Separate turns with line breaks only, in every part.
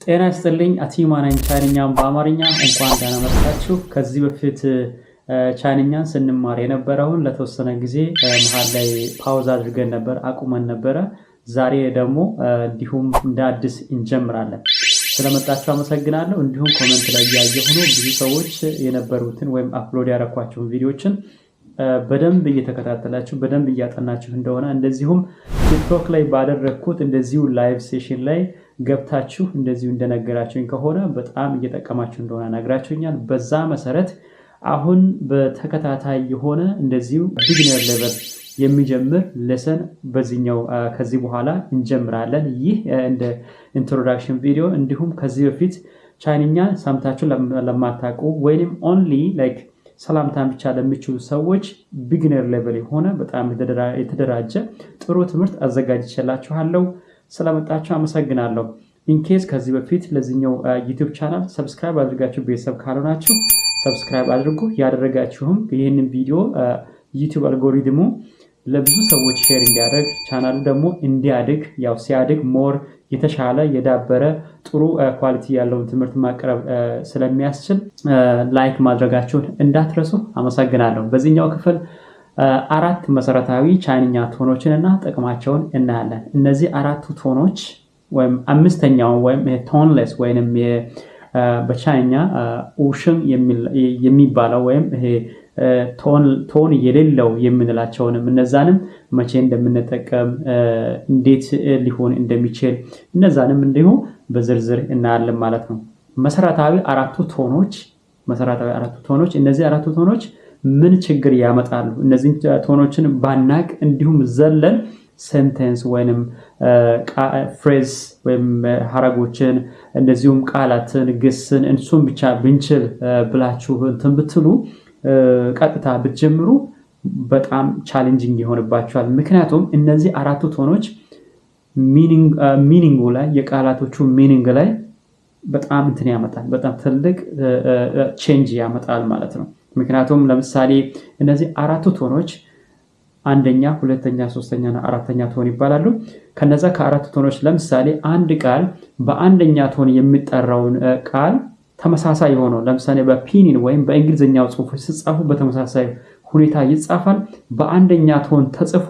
ጤና ይስጥልኝ። አቲማ ነኝ። ቻይንኛን በአማርኛ እንኳን ደህና መጣችሁ። ከዚህ በፊት ቻይንኛን ስንማር የነበረውን ለተወሰነ ጊዜ መሀል ላይ pause አድርገን ነበር፣ አቁመን ነበረ። ዛሬ ደግሞ እንዲሁም እንደ አዲስ እንጀምራለን። ስለመጣችሁ አመሰግናለሁ። እንዲሁም comment ላይ እያየሁ ነው፣ ብዙ ሰዎች የነበሩትን ወይም upload ያደረኳቸውን ቪዲዮችን በደንብ እየተከታተላችሁ፣ በደንብ እያጠናችሁ እንደሆነ፣ እንደዚሁም ቲክቶክ ላይ ባደረግኩት እንደዚሁ live session ላይ ገብታችሁ እንደዚሁ እንደነገራችሁኝ ከሆነ በጣም እየጠቀማችሁ እንደሆነ ነግራችሁኛል። በዛ መሰረት አሁን በተከታታይ የሆነ እንደዚሁ beginner level የሚጀምር lesson በዚህኛው ከዚህ በኋላ እንጀምራለን። ይህ እንደ introduction ቪዲዮ፣ እንዲሁም ከዚህ በፊት ቻይንኛ ሰምታችሁ ለማታውቁ ወይንም only like ሰላምታን ብቻ ለሚችሉ ሰዎች beginner level የሆነ በጣም የተደራጀ ጥሩ ትምህርት አዘጋጅቼላችኋለሁ። ስለመጣችሁ አመሰግናለሁ። In case ከዚህ በፊት ለዚህኛው ዩቲዩብ channel subscribe አድርጋችሁ ቤተሰብ ካልሆናችሁ subscribe አድርጉ። ያደረጋችሁም ይህንን ቪዲዮ ዩቲዩብ አልጎሪትሙ ለብዙ ሰዎች share እንዲያደርግ፣ ቻናሉ ደግሞ እንዲያድግ፣ ያው ሲያድግ more የተሻለ የዳበረ ጥሩ quality ያለውን ትምህርት ማቅረብ ስለሚያስችል like ማድረጋችሁን እንዳትረሱ። አመሰግናለሁ። በዚህኛው ክፍል አራት መሰረታዊ ቻይንኛ tone ኦችን እና ጥቅማቸውን እናያለን። እነዚህ አራቱ tone ኦች ወይም አምስተኛው ወይም toneless ወይም በቻይኛ 无声 የሚባለው ወይም ይሄ tone የሌለው የምንላቸውንም እነዛንም መቼ እንደምንጠቀም፣ እንዴት ሊሆን እንደሚችል እነዛንም እንዲሁ በዝርዝር እናያለን ማለት ነው። መሰረታዊ አራቱ tone ኦች፣ እነዚህ አራቱ tone ኦች ምን ችግር ያመጣሉ? እነዚህን tone ኦችን ባናቅ እንዲሁም ዘለን sentence ወይንም phrase ወይም ሀረጎችን እንደዚሁም ቃላትን፣ ግስን እሱን ብቻ ብንችል ብላችሁ እንትን ብትሉ፣ ቀጥታ ብትጀምሩ በጣም challenging ይሆንባችኋል። ምክንያቱም እነዚህ አራቱ tone ኦች meaning ኡ ላይ፣ የቃላቶቹ meaning ላይ በጣም እንትን ያመጣል፣ በጣም ትልቅ change ያመጣል ማለት ነው። ምክንያቱም ለምሳሌ እነዚህ አራቱ tone ኦች አንደኛ፣ ሁለተኛ፣ ሶስተኛ እና አራተኛ tone ይባላሉ። ከነዛ ከአራቱ tone ኦች ለምሳሌ አንድ ቃል በአንደኛ tone የሚጠራውን ቃል ተመሳሳይ የሆነው ለምሳሌ በፒኒን ወይም በእንግሊዝኛው ጽሁፎች ሲጻፉ በተመሳሳይ ሁኔታ ይጻፋል። በአንደኛ tone ተጽፎ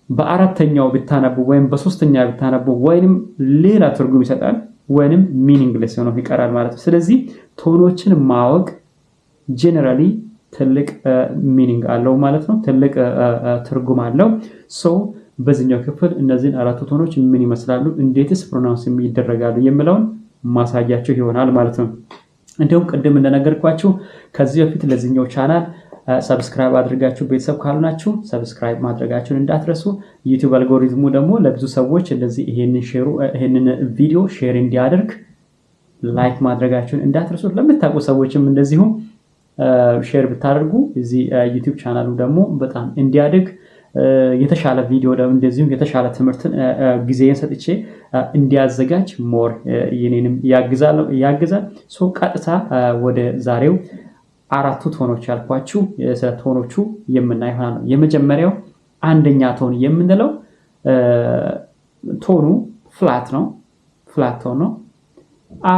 በአራተኛው ብታነቡ ወይም በሶስተኛ ብታነቡ ወይንም ሌላ ትርጉም ይሰጣል ወይንም meaningless ሆኖ ይቀራል ማለት ነው። ስለዚህ tone ኦችን ማወቅ generally ትልቅ meaning አለው ማለት ነው። ትልቅ ትርጉም አለው። So በዚህኛው ክፍል እነዚህን አራቱ tone ኦች ምን ይመስላሉ፣ እንዴትስ pronounce ይደረጋሉ የሚለውን ማሳያችሁ ይሆናል ማለት ነው። እንዲሁም ቅድም እንደነገርኳችሁ ከዚህ በፊት ለዚህኛው channel subscribe አድርጋችሁ ቤተሰብ ካልሆናችሁ subscribe ማድረጋችሁን እንዳትረሱ። ዩቲዩብ አልጎሪዝሙ ደግሞ ለብዙ ሰዎች እንደዚህ ይሄንን ቪዲዮ share እንዲያደርግ like ማድረጋችሁን እንዳትረሱ። ለምታውቁ ሰዎችም እንደዚሁ share ብታደርጉ እዚህ ዩቲዩብ ቻናሉ ደግሞ በጣም እንዲያድግ፣ የተሻለ ቪዲዮ እንደዚሁም የተሻለ ትምህርትን ጊዜን ሰጥቼ እንዲያዘጋጅ more የኔንም ያግዛል። So ቀጥታ ወደ ዛሬው አራቱ tone ኦች ያልኳችሁ ስለ tone ኦቹ የምናይ ይሆናል። የመጀመሪያው አንደኛ tone የምንለው tone ኑ flat ነው። Flat tone ነው። አ፣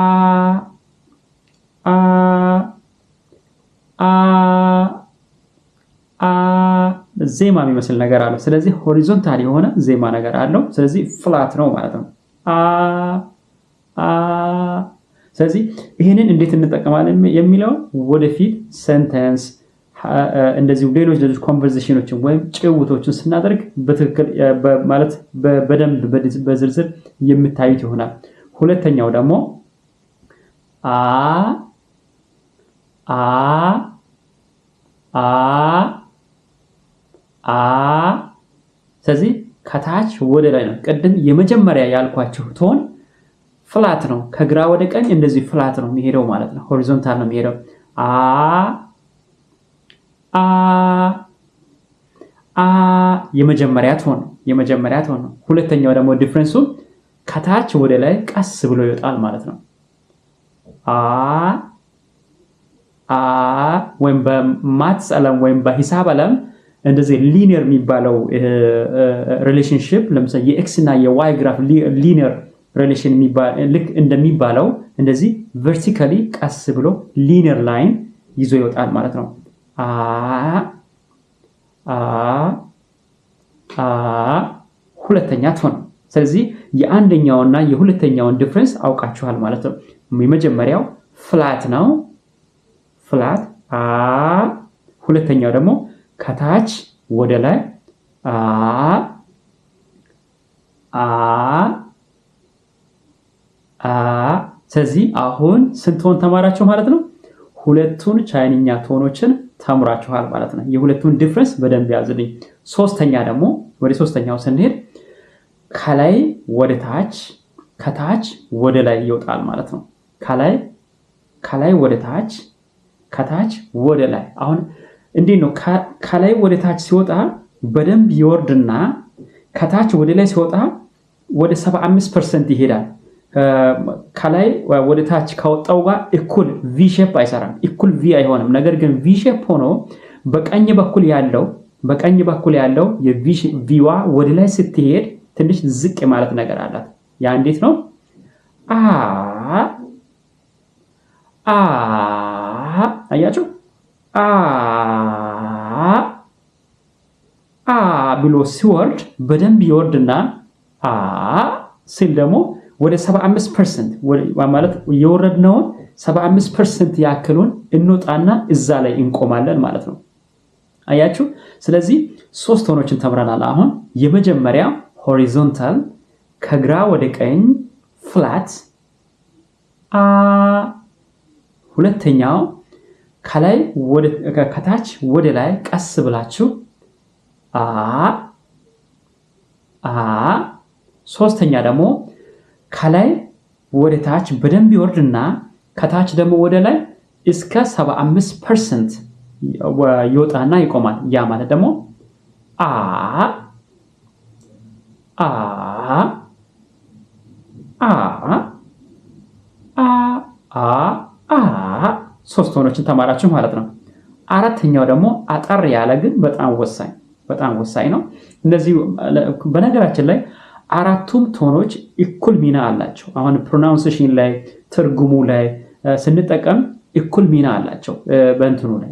አ፣ አ፣ አ ዜማ የሚመስል ነገር አለው። ስለዚህ horizontal የሆነ ዜማ ነገር አለው። ስለዚህ flat ነው ማለት ነው። አ፣ አ። ስለዚህ ይህንን እንዴት እንጠቀማለን የሚለውን ወደፊት sentence እንደዚሁ ሌሎች ሌሎች conversation ኦችን ወይም ጭውውቶችን ስናደርግ በትክክል ማለት በደንብ በዝርዝር የምታዩት ይሆናል። ሁለተኛው ደግሞ አ፣ አ፣ አ፣ አ። ስለዚህ ከታች ወደ ላይ ነው። ቅድም የመጀመሪያ ያልኳችሁ tone flat ነው። ከግራ ወደ ቀኝ እንደዚህ flat ነው የሚሄደው ማለት ነው። Horizontal ነው የሚሄደው። አ፣ አ፣ አ የመጀመሪያ tone ነው። የመጀመሪያ tone ነው። ሁለተኛው ደግሞ difference ኡ ከታች ወደ ላይ ቀስ ብሎ ይወጣል ማለት ነው። አ፣ አ። ወይም በ maths ዓለም ወይም በሂሳብ ዓለም እንደዚህ linear የሚባለው relationship፣ ለምሳሌ የ x እና የ y graph linear Relation ልክ እንደሚባለው እንደዚህ vertically ቀስ ብሎ linear line ይዞ ይወጣል ማለት ነው። አ አ አ ሁለተኛ tone። ስለዚህ የአንደኛውና የሁለተኛውን difference አውቃችኋል ማለት ነው። የመጀመሪያው flat ነው፣ flat አ። ሁለተኛው ደግሞ ከታች ወደ ላይ አ አ አ። ስለዚህ አሁን ስንት tone ተማራችሁ ማለት ነው? ሁለቱን ቻይንኛ tone ኦችን ተምራችኋል ማለት ነው። የሁለቱን difference በደንብ ያዝልኝ። ሶስተኛ ደግሞ፣ ወደ ሶስተኛው ስንሄድ ከላይ ወደ ታች፣ ከታች ወደ ላይ ይወጣል ማለት ነው። ከላይ ወደ ታች፣ ከታች ወደ ላይ። አሁን እንዴት ነው? ከላይ ወደ ታች ሲወጣ በደንብ ይወርድና ከታች ወደ ላይ ሲወጣ ወደ 75% ይሄዳል። ከላይ ወደ ታች ከወጣው ጋር እኩል V shape አይሰራም፣ እኩል V አይሆንም። ነገር ግን V shape ሆኖ በቀኝ በኩል ያለው የ V ዋ ወደ ላይ ስትሄድ ትንሽ ዝቅ የማለት ነገር አላት። ያ እንዴት ነው? አ አ፣ አያችሁ? አ አ ብሎ ሲወርድ በደንብ ይወርድና አ ሲል ደግሞ ወደ 75% ማለት የወረድነውን 75% ያክሉን እንወጣና እዛ ላይ እንቆማለን ማለት ነው። አያችሁ? ስለዚህ ሶስት tone ኦችን ተምረናል። አሁን የመጀመሪያ horizontal ከግራ ወደ ቀኝ flat አ፣ ሁለተኛው ከላይ ከታች ወደ ላይ ቀስ ብላችሁ አ አ፣ ሶስተኛ ደግሞ ከላይ ወደ ታች በደንብ ይወርድና ከታች ደግሞ ወደ ላይ እስከ 75% ይወጣና ይቆማል። ያ ማለት ደግሞ አ አ አ አ አ አ። ሶስት tone ኦችን ተማራችሁ ማለት ነው። አራተኛው ደግሞ አጠር ያለ ግን በጣም ወሳኝ፣ በጣም ወሳኝ ነው። እነዚህ በነገራችን ላይ አራቱም tone ኦች እኩል ሚና አላቸው። አሁን pronunciation ላይ፣ ትርጉሙ ላይ ስንጠቀም እኩል ሚና አላቸው። በእንትኑ ላይ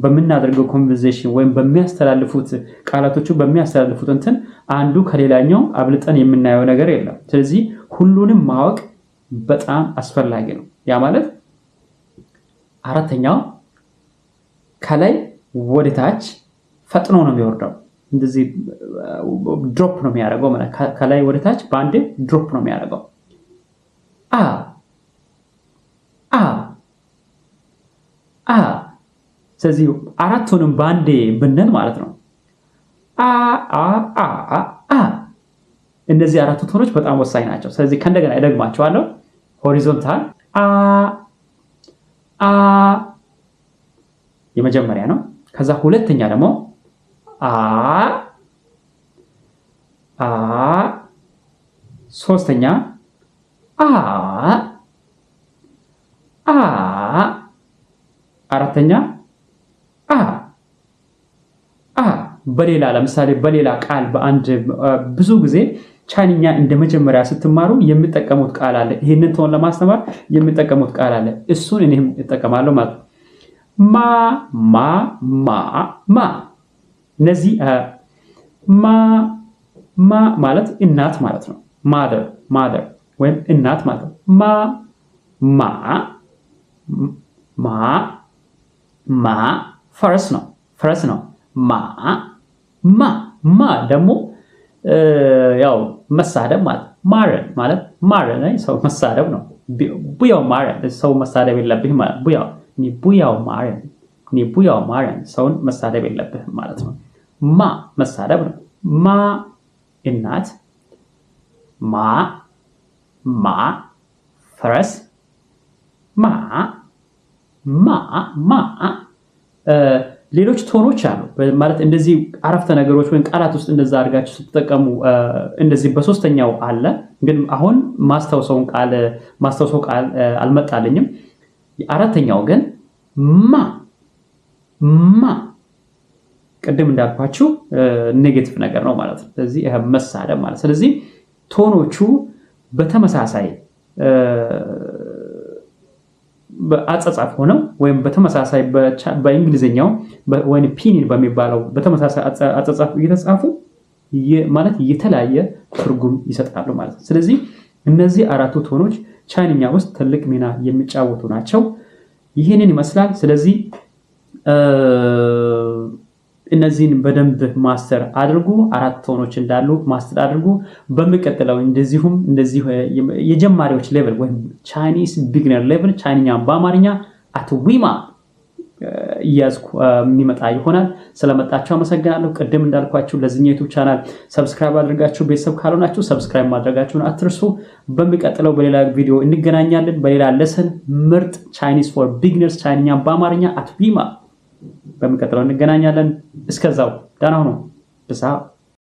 በምናደርገው conversation ወይም በሚያስተላልፉት ቃላቶቹ በሚያስተላልፉት እንትን አንዱ ከሌላኛው አብልጠን የምናየው ነገር የለም። ስለዚህ ሁሉንም ማወቅ በጣም አስፈላጊ ነው። ያ ማለት አራተኛው ከላይ ወደ ታች ፈጥኖ ነው የሚወርደው። እንደዚህ drop ነው የሚያደርገው። ከላይ ወደ ታች በአንዴ drop ነው የሚያደርገው። አ አ አ። ስለዚህ አራቱንም በአንዴ ብንል ማለት ነው አ አ አ አ። እነዚህ አራቱ tone ኦች በጣም ወሳኝ ናቸው። ስለዚህ ከእንደገና እደግማቸዋለሁ። Horizontal አ አ የመጀመሪያ ነው። ከዛ ሁለተኛ ደግሞ አ አ፣ ሶስተኛ አ አ፣ አራተኛ አ አ። በሌላ ለምሳሌ በሌላ ቃል በአንድ ብዙ ጊዜ ቻይንኛ እንደ መጀመሪያ ስትማሩ የሚጠቀሙት ቃል አለ። ይህንን tone ለማስተማር የሚጠቀሙት ቃል አለ። እሱን እኔም እጠቀማለሁ ማለት ነው። ማ ማ ማ ማ። እነዚህ ማ ማ ማለት እናት ማለት ነው። Mother፣ mother ወይም እናት ማለት ነው። ማ ማ ማ ማ ፈረስ ነው፣ ፈረስ ነው። ማ ማ ማ ደግሞ ያው መሳደብ ማለት፣ 骂人 ማለት 骂人 ሰው መሳደብ ነው። 不要骂人፣ ሰው መሳደብ የለብህም ማለት፣ 不要你不要骂人你不要骂人፣ ሰውን መሳደብ የለብህም ማለት ነው። ማ መሳደብ ነው። ማ እናት፣ ማ ማ ፈረስ፣ ማ ማ ማ። ሌሎች tone ኦች አሉ። ማለት እንደዚህ አረፍተ ነገሮች ወይም ቃላት ውስጥ እንደዛ አድርጋችሁ ስትጠቀሙ እንደዚህ በሶስተኛው አለ። ግን አሁን ማስታውሰው ቃል አልመጣልኝም። አራተኛው ግን ማ ማ ቅድም እንዳልኳችሁ negative ነገር ነው ማለት ነው። ስለዚህ መሳደብ ማለት። ስለዚህ tone ኦቹ በተመሳሳይ አጻጻፍ ሆነው ወይም በተመሳሳይ በእንግሊዝኛው ወይም ፒንይን በሚባለው በተመሳሳይ አጻጻፍ እየተጻፉ ማለት የተለያየ ትርጉም ይሰጣሉ ማለት ነው። ስለዚህ እነዚህ አራቱ tone ኦች ቻይንኛ ውስጥ ትልቅ ሚና የሚጫወቱ ናቸው። ይህንን ይመስላል። ስለዚህ እነዚህን በደንብ master አድርጉ። አራት tone ኦች እንዳሉ master አድርጉ። በሚቀጥለው እንደዚሁም እንደዚሁ የጀማሪዎች level ወይም Chinese beginner level ቻይንኛ በአማርኛ at ዊማ እያዝኩ የሚመጣ ይሆናል። ስለመጣችሁ አመሰግናለሁ። ቅድም እንዳልኳችሁ ለዚህኛው YouTube channel subscribe አድርጋችሁ ቤተሰብ ካልሆናችሁ subscribe ማድረጋችሁን አትርሱ። በሚቀጥለው በሌላ ቪዲዮ እንገናኛለን። በሌላ lesson ምርጥ Chinese for beginners ቻይንኛ በአማርኛ at ዊማ በሚቀጥለው እንገናኛለን። እስከዛው ደህና ሁኑ። ብሳ።